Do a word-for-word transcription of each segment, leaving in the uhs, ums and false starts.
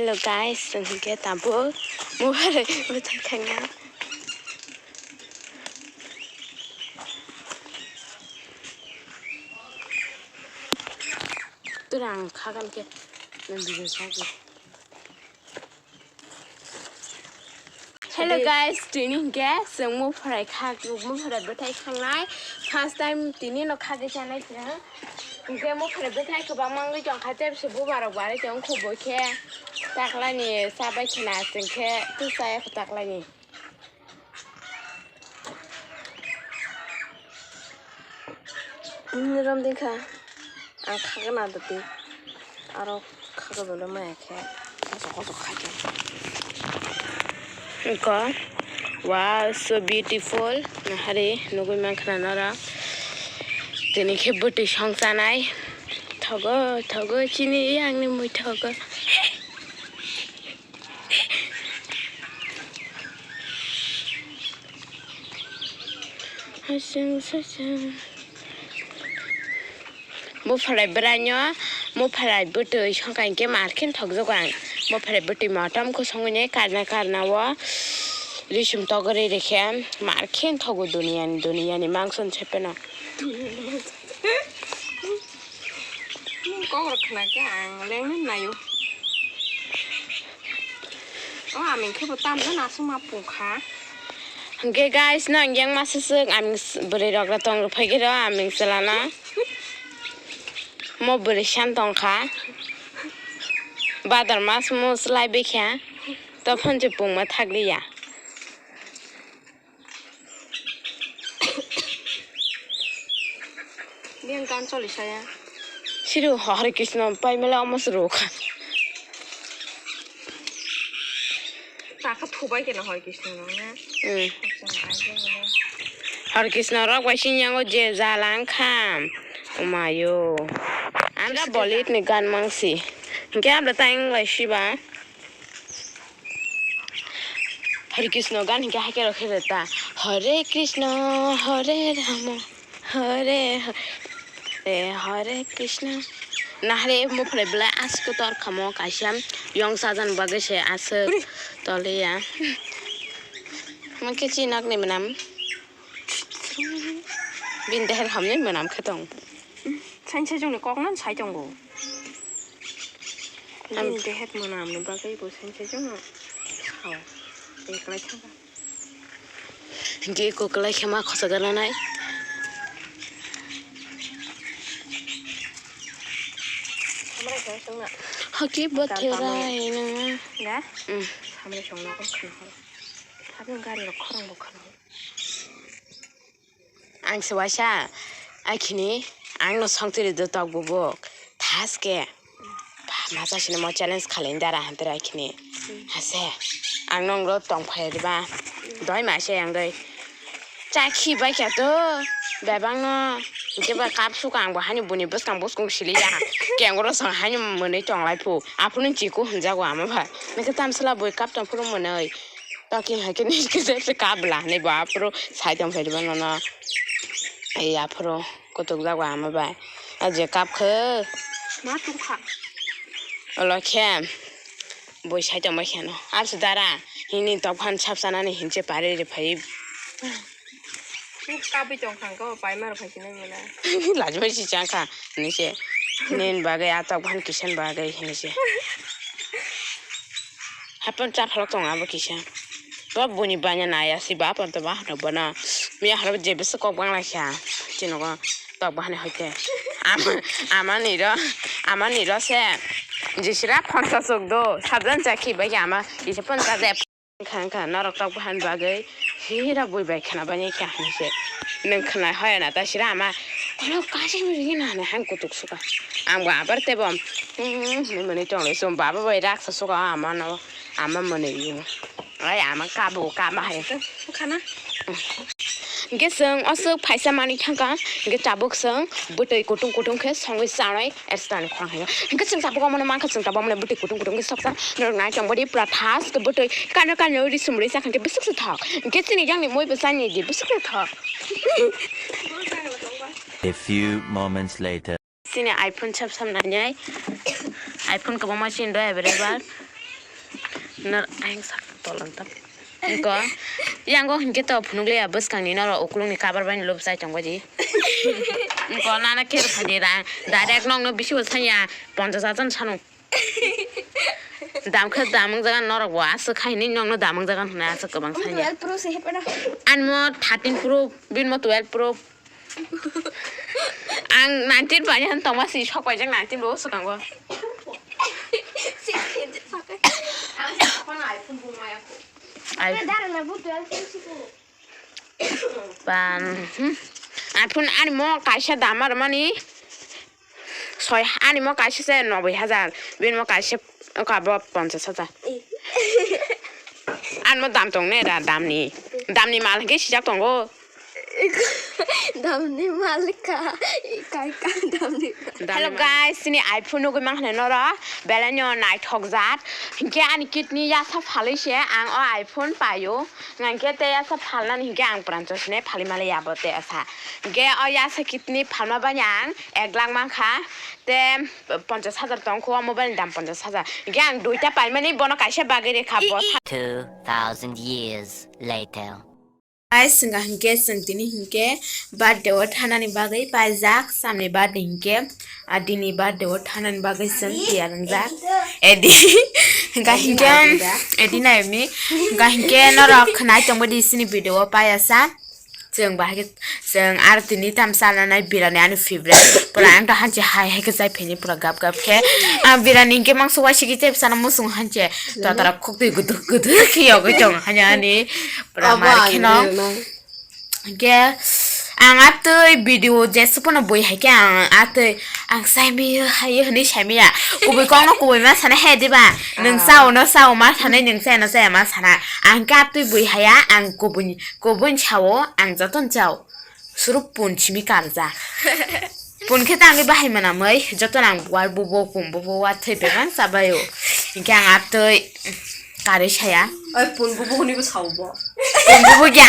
Hello guys, chwng hwnkhe tabuk mobile bwthai khaina. Tura ang khagan khe video sagwi. Hello guys, tini hwnkhe chwng mupharai khak, mupharai bwthai khangnai. First time tini no khagwi chanai chwng. Hwnkhe mupharai bwthai kwbangma wngwi tongkha, tei se bubarok barwi tong khubo khe taklaini chabai khna chwng khe twi chaya kho taklaini. Rom dikha ang khagwi na dati aro khagwi dole maya khe koso koso khaikhe. Iko wow, so beautiful. Nahari nugwi mankha na norok. Tini khe bwtwi song chanai. Thogo thogo chini yangni mui thogo. Hasing sasing. Mupharai bwraino, mupharai bwtwi songkha hinkhe mar khe thokjago ang. Mupharai bwtwi motom khe songwini karna karna o risum togwi rikhe mar khe thogo duniyani, duniyani mangson sepeno. Nini kok rok khna khe ang lengwi naio. O aming khe bo tamjani aswk ma pung kha. Hwnkhe guys, no ang yang masa swk aming s-, bwrwi rok tong rw phai khe ro aming chwla no. Mo bwrwi san tong kha. Badar mas mo slai bai kha. Tophon se pungma thak liya. Biyang gan choli saya. Siru Hare Krishna pai mela omo suru kha. Taka thubai kena Hare Krishna no na. Hmm. Hare Krishna rok bai sini yango je jalang kham. Omayo. Amra Bollywood ni gan mangsi. Hingke amra tayang lai siba. Hare Krishna gan hingke haike rok khe ta. Hare Krishna, Hare Rama, Hare Hare, Hare Krishna. Nahare muphle belai aswk tor khamo kaisa yong sajan bagwi se aswk toliya. Mungke chinak ni mwnam. Bini deher hamni mwnam khe tong. Sain sajongni kok nan sai tongo. Bini deher mwnamni bagwi bo sain sajongno sao. Eklai thangkha. Hingke eko kwlai khe ma khosa gana nai. Hamrai khe songna. Haki bo therai nang. Ya? Mm. Hamrai songna ko khna horo. Tabuk gari rok khorang bo khna horo. Ang se waisa, akhini ang no songtiri do tok bubuk. Thaske. Ba, masa sini mo challenge khalai dara hantere akhini. Hase. Ang nong ro tong phai riba. Doi ma se ang doi. Chakhi bai kya to. Bebang no. Hingke ba kap suka ang bo hani buni bwskang bwskang sili ya. Kengoro sang hani mwnwi tong lai phu. Aphuru chiku hunjago ama ba. Nike tamsala bui kap tong phuru mwnwi. Toki hai khe nini kisa se kabla hinui bo aphuru sai tong phai rwba nono. Ei aphuru kutuk jago ama bai. A je kap khe. Ma tungkha. Olo khe bui sai tong bai kheno. Abse dara hini tok phan sap sanani hinse pari ri phai. Kabui tong khang ko pai mar phai sinai mala. Lajbai si chang kha hinui se. Nin bagwi a tok phan kisan bagwi hinui se. Hapon chaphalok tongo abo kisa. Bo buni banya naya si ba pon to ba hano bono. Miya horo je bisi kok bang lai kha. Chinogo tok ba hani hoite. Ama, ama niro, ama niro se. Jisira phonsa sok do. Sabjan chakhi bai ama. Ise phonsa de. Kha kha norok tok ba han bagwi. Hira bui bai khana bani kha hani se. Nang khana hoya na ta sira ama. Kono kasi mi ri na ne han kutuk suka. Ang ba abar te bom. Hmm, ni mani tong le som baba bai rak sa suka ama no. Ama mwnwi yu. Ai ama kabu kama hai. Khana. Hingke chwng o chwk phaisa manwi thangkha, hingke tabuk chwng bwtwi kutung kutung khe songwi chanai estani khorang haino. Hingke chwng tabuk omono mankha, chwng tabuk omono bwtwi kutung kutung khe soksa norok nai tong bodi pura thas khe bwtwi kano kano ri sumri chakha hingke bwswk se thok. Hingke chini jangni moi bwsani di bwswk se thok. A few moments later. Chini iPhone sab sam nainai. iPhone kwbangma chini do available. Nor ayang sak tolong tam. Ko, yango hinkhe to phunukliya bwskangni norok ukulungni kabar bai lobjai tongbaidi. Ko nana khe rwphani rang, direct nokno bisi bo sanya, ponchash hajar sanu. Dam khe dam wngjagan norok bo aswk khaini nokno dam wngjagan hwnwi aswk kwbang sanya. Twelve Pro se hepana. Anmo thirteen Pro, binmo twelve Pro. Ang nineteen bai han tongma si sok bai jang nineteen bo swkango. Ai. Pan, hmm. Iphone ani mo kaisa dam ar mani soi, ani mo kaisa se noboi hajar, bini mo kaisa kabo ponchash hajar. Ani mo dam tong ne da, damni, damni mal hingke sijak tongo. Damni malika, kai ka damni. Hello guys, sini iPhone nugui mang hwnwi noro, belai no naithok jat. Hinkhe ani kidney yasa phalwi se ang o iPhone paio. Hinkhe tei yasa phalnani hinkhe ang pran chosne phali mali yabo tei asa. Hinkhe o yasa kidney phalma bani ang ek lakh mankha. Tei ponchash hajar tongkho o mobile ni dam ponchash hajar. Hinkhe ang duita paimani bono kaisa bagwi rekha bo. Two thousand years later. Guys, wngkha hinkhe chwng tini hinkhe birthday o thanani bagwi paijak, samni birthday hinkhe, ah, dini birthday o thanani bagwi chwng tiyar wngjak. Edi, wngkha hinkhe, edi naimni, wngkha hinkhe norok khwnai tongbaidi sini video o paiya sa. Chwng bahai khe, chwng aro tini tam chananai birani ani favorite. Pura ang to hanchi hai hai khe chai phini pura gap gap khe. Ah, birani hinkhe mangso waisiki chai sana musung hanchi. Totara khuk twi guduk guduk khe yogwi tong hanya ani. Pura mar kheno. Hinkhe ang atwi video jesuk phano bui hai khe ang atwi ang saimaya hai hwnwi saimaya. Kubui kokno kubui ma sana he diba? Nwng chao no chao ma sanai, nwng chaya no chaya ma sana. Ang khe atwi bui haya, ang kubui kubui sao, ang jotono chao. Suru pun simi karja. Pun khe tangwi bahai manamwi jotono ang buar bubo pun bubo wa thwi bebang chabaio. Hinkhe ang atwi karwi saya. Oi, pun bubo hwnwi bo sao bo. Pun bubo kya?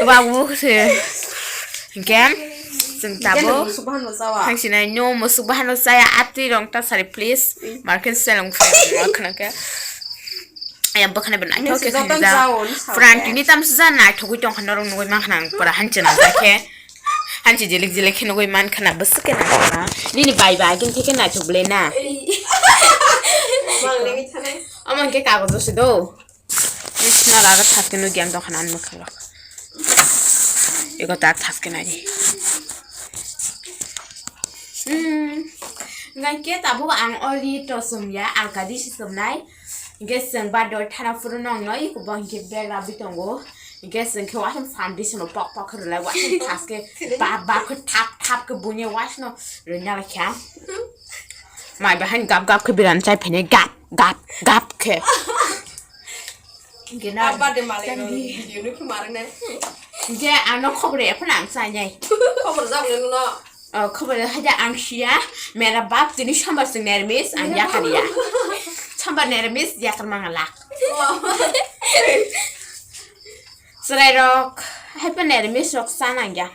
Wa bubo se. Hinkhe chwng tabo. Musuk bahan bo chawa. Hangsinai no musuk bahan bo chaya, atwi rong ta sari please. Market selong khna khe. Ayam bwkhani bo naithok khe khnijak. Prank tini tamsajak naithogwi tongkha norok nugwi mankha nang pura hanchi nang khe. Hanchi jilik jilik khe nugwi mankha na bwswk khe nang kha. Nini bai bai khe khe naithok ble na. Omo hinkhe kagojo se do. Nara aro thak khe nugwi ang tongkha na ani mwkhang rok. Ego ta thak khe nai. Hmm. Ngai khe tabuk ang ori to sumya, alkadi si sumnai. Hinkhe chwng ba doi thana phuru nong noi, kubang hinkhe bag rabi tongo. Hinkhe chwng khe wasing foundation no pok pok khe rwlai, wasing thas khe ba ba khe thap thap khe bunya wasing no rwna lai kha. Mai bahai gap gap khe biran chai phene gap gap gap khe. Hinkhe na birthday malik no video no khe marang nai. Hinkhe ano khobor ya phana ang chai nai. Khobor jabole no. Oh, khobor haja ang siya, mera bap tini sombar sing niramis, ang yakar ya. Sombar niramis, yakar mangalak. Chwrai rok, hai pa niramis rok sana ya.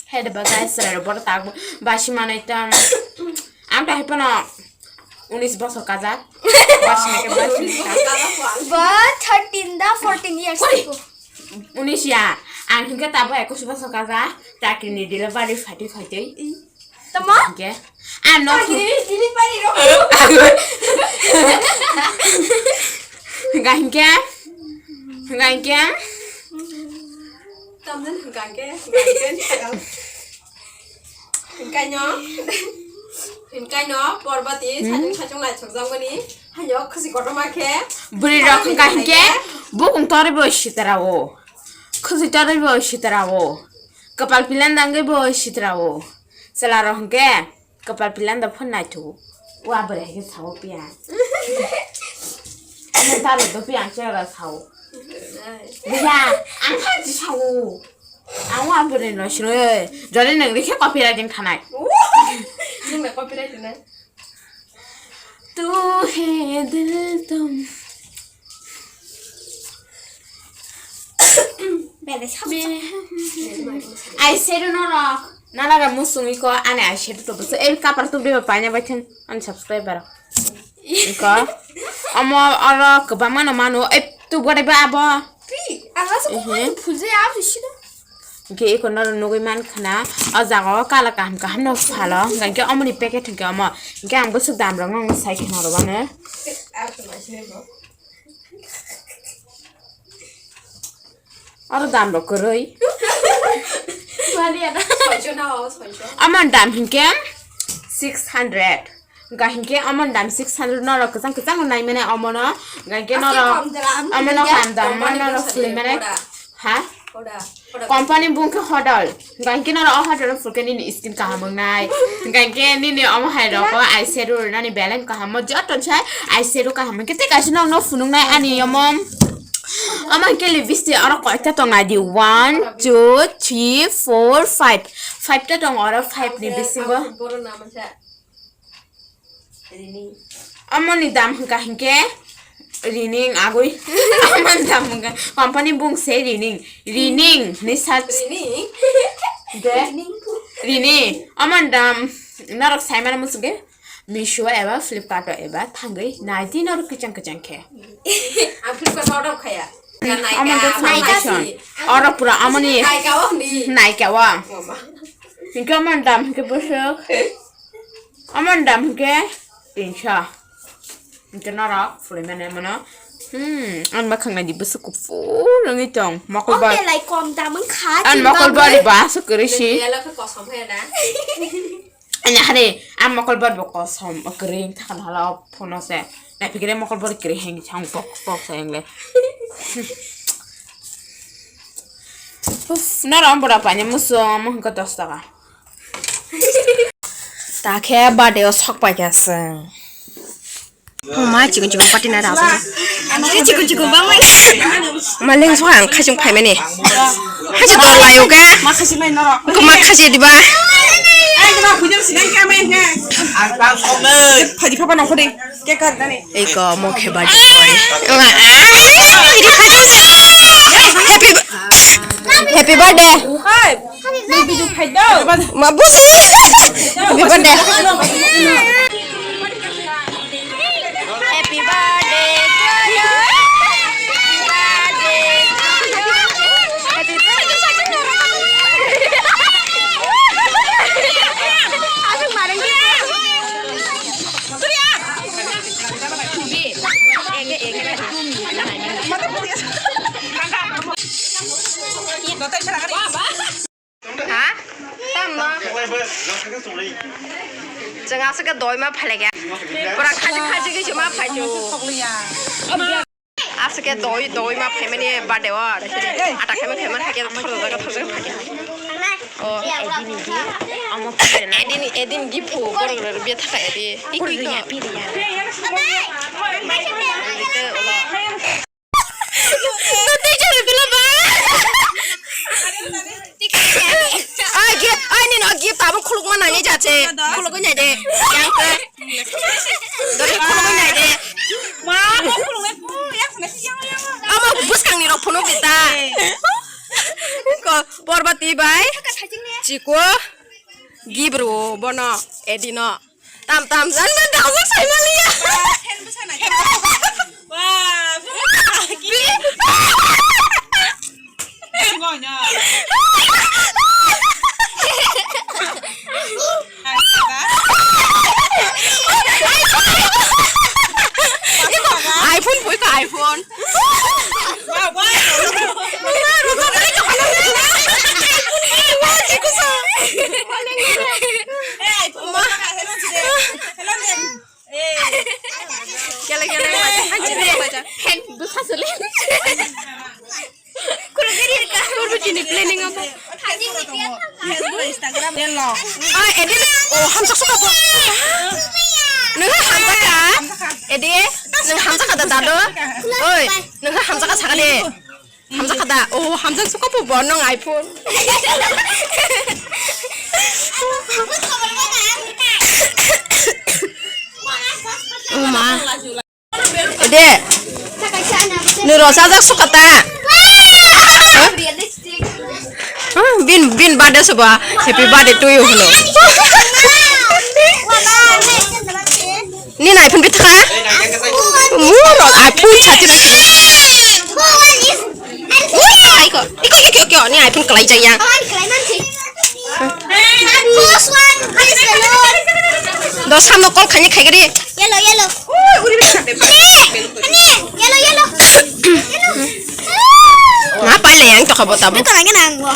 Hai de ba guys, chwrai rok boro tak basi manai tan. Ang ta hai pa no unis bosor kajak. Basi manai ke basi manai tan. Ba thirteen da fourteen years ago. Unis ya, ang hinkhe tabo ekus bosor kajak, chakri ni delivery phaitwi phaitwi. Tamo? Hinkhe, ah, no. Chakri ni delivery rok. Hinkhe, hinkhe, hinkhe. Tamjani hinkhe, hinkhe. Hinkhe no. Hinkhe no, Parbati, hmm, sajung sajung naithok jagmani. Hayo, khusi kotorma khe. Bwrwi rok hinkhe, bukung torwi bo sitra o. Khusi torwi bo sitra o. Kapal pilan dangwi bo sitra o. Chwla rok hinkhe, kapal pilan da phone naithu. Wa bwrwi hai khe sao piya. Ano taro do piya ang chwla sao. Biya, ang kha chi sao. Ang wa bwrwi no sino. Jodi nang rikhe copyright wng thanai. Nang na copyright na. Tu he dil tum. Ai seru no rok. Nana ra musung iko ani ai seru to bus. El kapar tu bima panya bai thang ani subscriber. Iko. Omo oro kwbangma no mano. Ei, tu gwadai ba abo. Twi, ang asuk Mhm. Phul jaya abo sino. Hingke iko noro nugui mankha na, o jaga o kala kaham kaham no phalo, hingke omoni packet hingke omo, hingke ang bwswk dam rok no sai kheno rw ano. Oro dam rok kwrwi. Amon dam hingke six hundred. Hingka hingke omo ni dam six hundred norok kwchang kwchang no nai mane omo no. Hingka hingke norok omo no kam dam ma norok suli mane. Ha? Company bung khe hodol. Hingka hingke norok o hodol no phulke nini skin kaham wngnai. Hingka hingke nini omo hai rok o eye shadow nani belai kaham mo joto sai eye shadow kaham hingke tei kaisa nok no phunuk nai ani omo. Omo hingke lipstick oro koita tong nai di one, two, three, four, five. Five ta tong oro five ni bisingo. Amoni dam hingka hingke rining agoi. Amoni dam hingka company bung se rining. Rining ni sat. Rining. De. Rini. Amoni dam norok saimano musuge. Meesho eba Flipkart eba thangoi naidi norok kichang kichang khe. Ang Flipkart order khaya. Amoni foundation. Oro pura amoni. Naika o ni. Naika wa. Mama. Hingke amoni dam hingke bwswk. Amoni dam hingke tinso. Hingke norok phulai mane mano. Hmm, ang makhang nai di bwswk kuphur wngwi tong. Mokol bar. Oke, lai kom dam wngkha. Ang mokol bar ba aswk kwrwi si. Yellow khe kosom khe na. Ani hare, ang mokol bar bo kosom kwrwi thakhan hala phone se. Nai phikre mokol bar kwrwi heng chang pok pok sa engle. Uff, norok bora pani musu mo hingke dos taka. Ta khe birthday o sok pai kha chwng. Ma chikon chikon party na da. Chikon chikon bang mai. Ma leng sok ang khachung phai mani. Hacha dol lai oke. Ma khasi mai norok. Ko ma khasi diba. Ai ko ma khujam sinai ka mai he. Ang ta sok ne. Phadi phaba nang khode. Ke kar dane. Ei ko mo khe birthday boy. Wa. Happy, happy birthday. Hai. Nang video khai do. Ma bus. Happy birthday. Happy birthday to you. Happy birthday to you. Happy birthday. Aswk marwng di. Ege, ege. Ha? Tamno? Chwng aswk khe doi ma phailai kha. Pura khachi khachi khe chuma phai chu. Aswk khe doi, doi ma phaimani birthday o. Ata khaima khaima thakhe thorjak thorjak thakhe. O. Edin, edin gift borok rok bia thaka edi. Iku iku. Ai, gift, ai, nini o gift abo khulukma nangwi jache. Khulugwi nai de. Yang khe. Dori khulugwi nai de. Ma, khulugwi, yang khe. Amo bwskangni rok phunuk di ta. Ko, Porbati bai. Chiko. Gift rw bono. Edino. Tam tam jan na dawsa sai maliya. Wah, iPhone pui ka iPhone. Kele kele. Hen bwsa sele. Kurugiri ka. Kurugiri planning apa? Instagram. Hello. Ah, edit. Oh, hamsa suka po. Nengah hamsa ka? Edit. Nengah hamsa ka dado. Oi, nengah hamsa ka sakade. Hamsa kada. Oh, hamsa suka po bonong iPhone. Oh ma. Ede. Nuro sajak suka ta. Huh? Bin bin birthday soba. Happy birthday to you hello. Nini iPhone bithaka? Pun chati na. Iko, iko, iko, iko, ni iPhone kalai jaya. Dos ham no call khani khai gari. Yellow, yellow. Ani, ani, yellow, yellow. Ma pai le yang to khabo tabu. Ito lagi nang bo.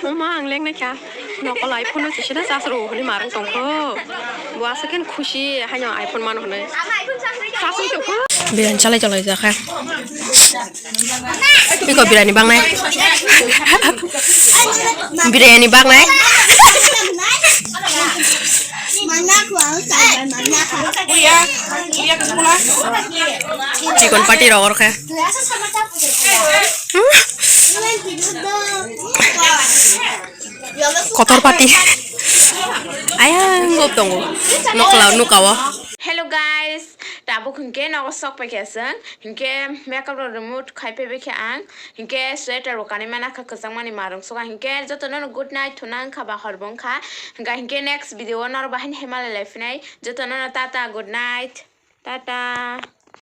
Mama ang leng na kya. Nokolai phone no chisina sasro hwnwi marwng tongkho. Bo aswk khe khusi haino iPhone mano hwnwi. Sasro tongkho. Biryani chalai chalai jakha. Iko biryani bangnai. Biryani bangnai. Chicken party rogor khe. Kotor pati. Ayang gop tongo. Nokla, nukao. Hello guys, tabuk hinkhe nogo sok paikha chwng. Hinkhe makeup rok remove khai phaibai khe ang. Hinkhe sweater bo kanwi mana kha kwchangmani marwng soka. Hinkhe jotono no good night thuna wngkha ba hor bo wngkha. Hinkhe, hinkhe next video o norok bahai no hemalai lai phinai. Jotono no tata, good night. Tata.